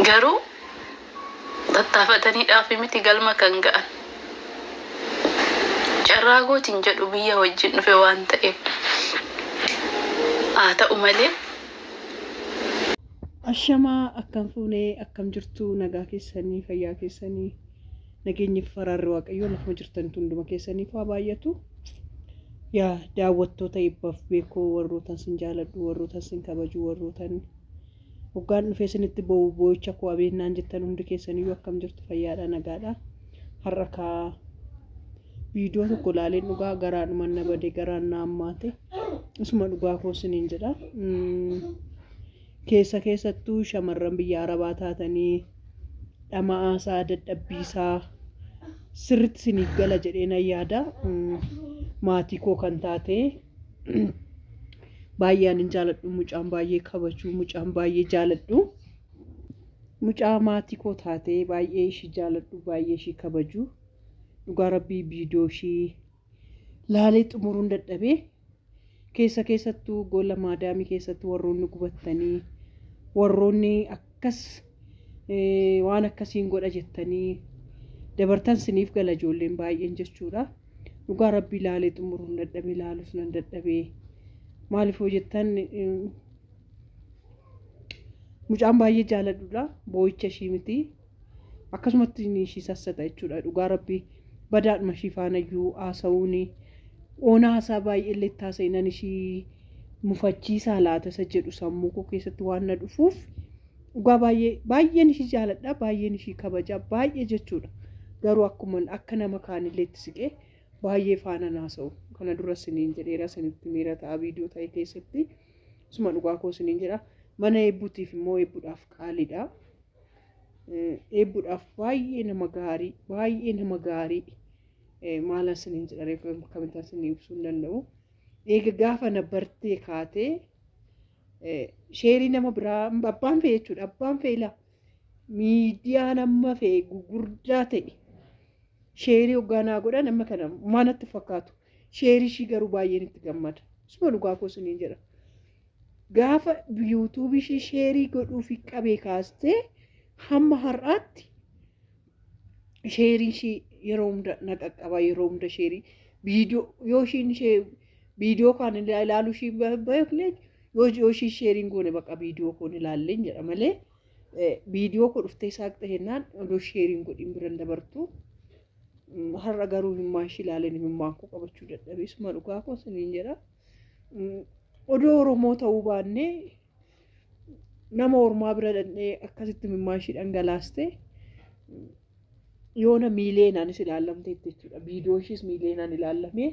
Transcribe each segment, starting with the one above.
Garuu tattaafataniidhaaf miti galma kan ga'an. Carraa gootiin jedhu biyya wajjin dhufe waan ta'eef. Haa ta'u malee. Ashamaa akkam fuunee akkam jirtu nagaa keessanii fayyaa keessanii nageenyi faraarri waaqayyoo lafuma jirtan hunduma keessaniif haa baay'atu. Yaa daawwattoota eebbaaf beekoo warrootan sin jaaladhu warrootan sin kabaju warrootan hoggaan dhufee isinitti boo'u boo'icha koo abeennaan jettan hundi keessaniyyuu akkam jirtu fayyaadha nagaadha. Har'a kaa viidiyoo tokko ilaaleen dhugaa garaadhuma na bade garaan na hammaate isuma dhugaa koo isiniin jedha. Keessa keessattuu shamarran biyya arabaa taatanii dhama'aasaa dadhabbiisaa sirriitti isiniif gala jedhee nan yaada. Maatii koo kan taate baay'ee anin jaaladhu mucaan baay'ee kabaju mucaan baay'ee jaaladhu. Mucaa maatii koo taate baay'ee ishii jaaladhu baay'ee ishii kabaju. Dhugaa rabbii viidiyoo ishii laalee xumuruun dadhabee keessa keessattuu gola maadaamii keessatti warroonni gubattanii warroonni akkas waan akkasiin godha jettanii dabartan siniif gala ijoolleen baay'een jechuudha. Dhugaa rabbii laalee xumuruun dadhabee laalus nan dadhabee maaliif hoo jettan mucaan baay'ee jaaladhudha boo'icha ishii miti akkasumatti ishii sassata jechuudha. Dhugaa rabbii badaadhuma ishii faanayyuu haasa'uun oona haasaa baay'ee illee taasisan ishii mufachiisaa laata isa jedhu sammuu koo keessatti waan na dhufuuf dhugaa baay'ee baay'een ishii jaaladha baay'een ishii kabaja baay'ee jechuudha. Garuu akkuma akka nama kaanillee itti siqee baay'ee faana naasa'u kana dura isiniin jedheera isinitti miira ta'a viidiyoo ta'e keessatti isuma dhugaa koo isiniin jedha. Mana eebbuutiif immoo eebbuudhaaf qaaliidha. Eebbuudhaaf baay'ee nama gaarii baay'ee nama gaarii maal isiniin jedha reefu akkamittaan isinii ibsuu hin danda'u. Eega gaafa na bartee kaatee sheerii nama biraa abbaan fe'e jechuudha. Abbaan fe'e laa miidiyaa nama fe'e gugurdaa ta'e sheerii hoggaanaa godhan amma kana maanatti fakkaatu. Sheerii ishii garuu baay'een itti gammada. Isuma dhugaa koo isiniin jedha. Gaafa yuutuubii ishii sheerii godhuufi qabee kaastee hamma har'aatti sheerii ishii yeroo hunda na qaqqaba yeroo hunda sheerii viidiyoo yoo ishiin ishee viidiyoo kaan ilaaluu ishii beekne yoo ishii sheeriin goone bakka viidiyoo koon ilaalleen jedha malee viidiyoo koo dhuftee saaqxe jennaan odoo sheeriin godhin biran dabartu. Har'a garuu himmaa ishii ilaaleen himmaan koo qabachuu dadhabee isuma dhugaa koo isiniin jedha. Odoo Oromoo ta'uu baannee nama Oromaa bira dhaqnee akkasitti himmaa ishii dhangalaaste yoona miileenaanis ilaallamteetti jechuudha. Viidiyoo ishiis miileenaan ilaallamee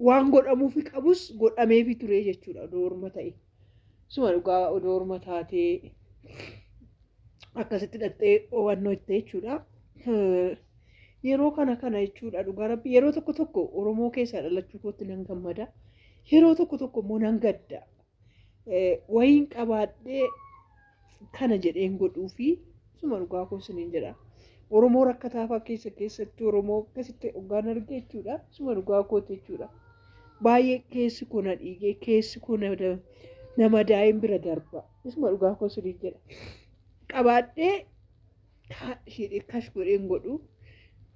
waan godhamuufi qabus godhameefi ture jechuudha odoo Orma ta'e. Isuma dhugaa odoo Orma taatee akkasitti dhaqxee hubannoo itti jechuudha. Yeroo kana kana jechuudha dhugaa rabbi yeroo tokko tokko Oromoo keessaa dhalachuu kootti nan gammada. Yeroo tokko tokko immoo nan gadda. Wayiin qabaadhee kana jedheen godhuu fi isuma dhugaa koo isiniin jedha. Oromoo rakkataa fa'aa keessa keessatti Oromoo akkasitti hoggaan arge jechuudha. Isuma dhugaa kooti jechuudha. Baay'ee keessi koo na dhiigee keessi koo na madaa'een bira darba. Isuma dhugaa koo isiniin jedha. Qabaadhee kash godheen godhu.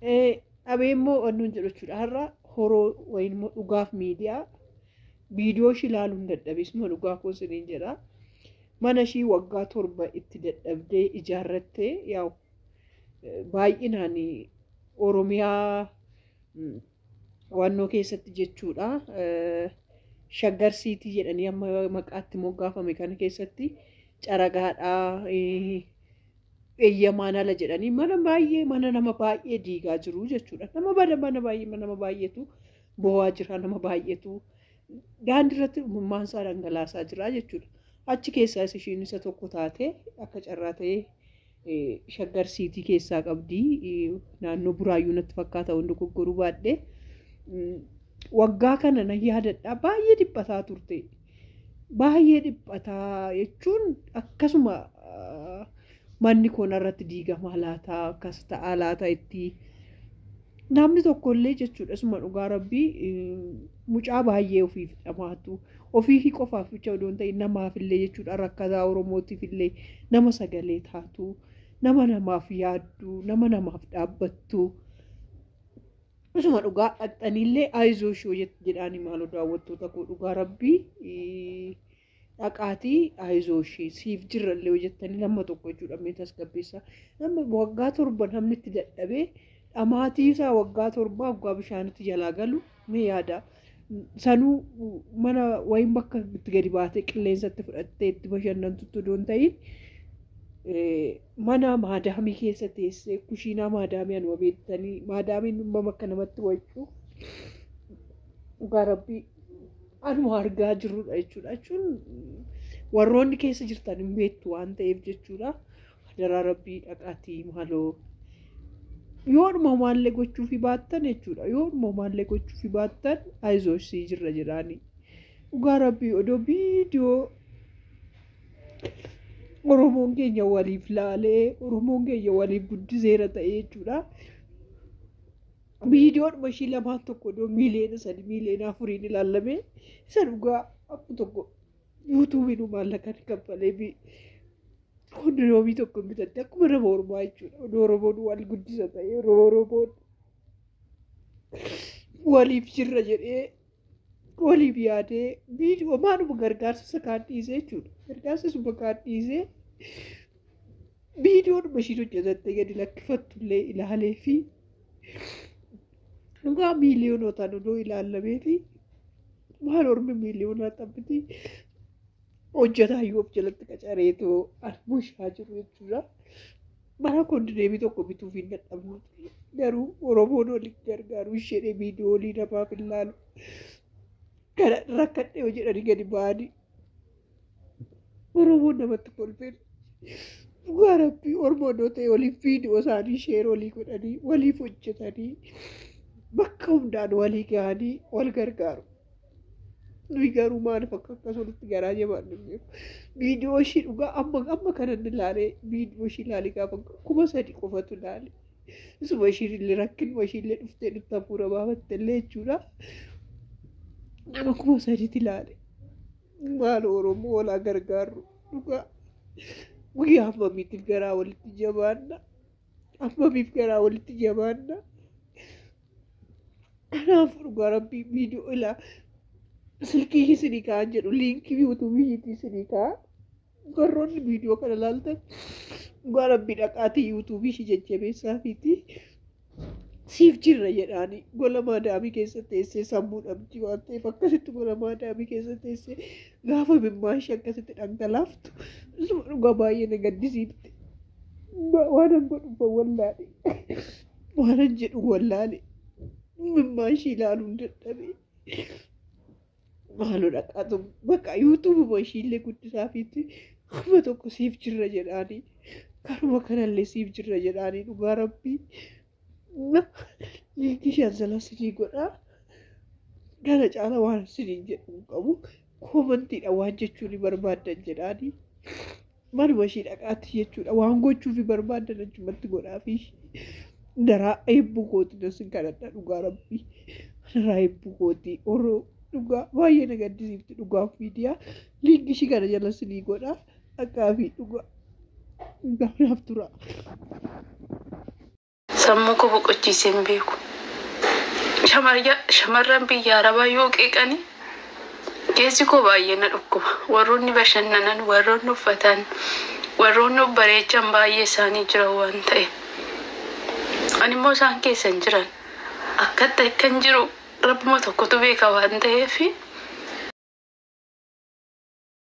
Dhabee immoo wannuun jedhu jechuudha. Har'a horoo wayin immoo dhugaaf miidiyaa viidiyoo ishii ilaaluun dadhabe isuma dhugaa koo isiniin jedha. Mana ishii waggaa 7 itti dadhabdee ijaarrattee yaa'u baay'inaan Oromiyaa wannoo keessatti jechuudha. Shaggar Siitii jedhanii amma maqaatti moggaafame kana keessatti caragaadhaa eeyyamaan ala jedhanii mana baay'ee mana nama baay'ee diigaa jiru jechuudha. Nama bada mana baay'ee nama baay'eetu boo'aa jira nama baay'eetu daandii irratti uumammaan isaa dhangalaasaa jira jechuudha. Achi keessaas ishiin isa tokko taate akka carraa ta'ee Shaggar Siitii keessaa qabdi. Naannoo Buraayyuu natti fakkaata hundi goggoruu baadhee. Waggaa kana nan yaadadha baay'ee dhiphataa turte. Baay'ee dhiphataa jechuun akkasuma manni koo narratti diigamaa laata akkas ta'aa laata itti Namni tokkollee jechuudha suma dhugaa rabbii mucaa baay'ee ofiif dhamaatu ofii qofaaf bicha odoo hin ta'in namaaf illee jechuudha rakkataa Oromootiif illee nama sagalee taatu, nama namaaf yaaddu, nama namaaf dhaabbattu. Isuma dhugaa dhaqxaniillee ayizoosh jedhaani maaloo daawwattoota koo dhugaa rabbii dhaqaatii ayizoosh siif jirrallee hojjettanii nama tokko jechuudha mee tasgabbeessaa. Nama waggaa 7 namni itti dadhabee dhamaatii isaa waggaa 7 waggaa bishaanitti jalaa galu mee yaada. Sanuu mana wayin bakka itti gadi baatee qilleensatti fudhattee itti bashannantutti odoo hin ta'in mana maadaamii keessa teessee kushiinaa maadaamii anuma beektanii maadaamiin uumama akka namatti waccu dhugaa rabbii anuma argaa jirrudha jechuudha. Jechuun warroonni keessa jirtan hin beektu waan ta'eef jechuudha. Adaraa rabbii dhaqaatii maaloo yoodhuma maallee gochuufi baattan jechuudha. Yoodhuma maallee gochuufi baattan ayizoosh sii jirra jedhaanii. Dhugaa rabbii odoo viidiyoo Oromoon keenya waliif laalee Oromoon keenya waliif guddiseera ta'ee jechuudha. Viidiyoodhuma ishii lamaan tokko odoo miiliyoona 3 miiliyoona 4n ilaallamee isa dhugaa amma tokko yuutuubiin maallaqa kaffalee kondoomii tokko bitatte akkuma nama ormaa jechuudha. Odoo Oromoon wal guddisa ta'ee Oromoon waliif jirra jedhee waliif yaadee viidiyoo maaluma gargaarsa isa kaan dhiisee jechuudha. Gargaarsa isuma kaan dhiisee viidiyoodhuma ishiin hojjetattee gadi lakkifattu illee ilaalee fi dhugaa miiliyoonotaan odoo ilaallamee fi maal ormi miiliyoonaa taphati hojjetaa yoo of jalatti qacareetoo albushaa jiru jechuudha. Mana kondineemii tokko bituuf hin dadhabnu garuu Oromoon waliin gargaaru ishee viidiyoo olii namaaf hin laalu. Kana rakkadhee yoo jedhanii gadi ba'anii Oromoon namatti kolfeen dhugaa rabbii Oromoon yoo ta'e waliif viidiyoo isaanii sheer walii godhanii waliif hojjetanii bakka hundaan walii gahanii wal gargaaru. Nuyi garuu maaliif akka akkas walitti garaa jabaannu hin beeku. Viidiyoo ishii dhugaa amma amma kanan ilaalee viidiyoo ishii ilaalee gaafa 3000 qofatu ilaale. Isuma ishiin illee rakkinuma ishii illee dhuftee dhufte hafuura baafatte illee jechuudha. Nama 3000tti ilaale. Maal Oromoo walaa gargaarru dhugaa. Guyyaa hammamiitiif garaa walitti jabaanna? Hammamiif garaa walitti jabaanna? Kanaaf dhugaa rabbii viidiyoo ilaa silkii isinii kaa'an jedhu liinkii yuutuubii isinii kaa'a. Warroonni viidiyoo kana ilaaltan dhugaa rabbii dhaqaatii yuutuubii ishii jajjabeessaafiiti. Siif jirra jedhaanii gola maadaamii keessa teessee sammuu dhabdii waan ta'eef akkasitti gola maadaamii keessa teessee gaafa imimmaan ishee akkasitti dhangalaaftu isuma dhugaa baay'ee na gaddisiifte. Waanan godhu wallaale. Waanan jedhu wallaale. Imimmaan ishee ilaaluun dadhabe. Maaloo dhaqaatu bakka yuutuubuma ishiillee guddisaafiitti amma tokko siif jirra jedhaanii karuma kanallee siif jirra jedhaanii dhugaa rabbii. Liinkii shan jala sinii godhaa. Kana caala waan siniin jedhu hin qabu. Koomantiidha waan jechuun barbaaddan jedhaanii. Manuma ishii dhaqaatti jechuudha. Waan gochuufi barbaaddan achumatti godhaafi. Daraa eebbuu kooti nasin kadhadha dhugaa rabbii. Daraa eebbuu kooti. Oroo dhugaa baay'ee na gaddisiifti dhugaaf miidiyaa. Liinkii ishii kana jala sinii godhaa. Dhaqaafi dhugaa. Gaafnaaf tura. Sammuu koo boqochiisee hin beeku. Shamarran biyya Arabaa yoo qeeqani keessi koo baay'ee na dhukkuba. Warroonni bashannanan, warroonni uffatan, warroonni of bareechan baay'ee isaanii jiran waan ta'eef. Ani immoo isaan keessa hin jiran. Akkatti akkan jiru rabbuma tokkotu beeka waan ta'eef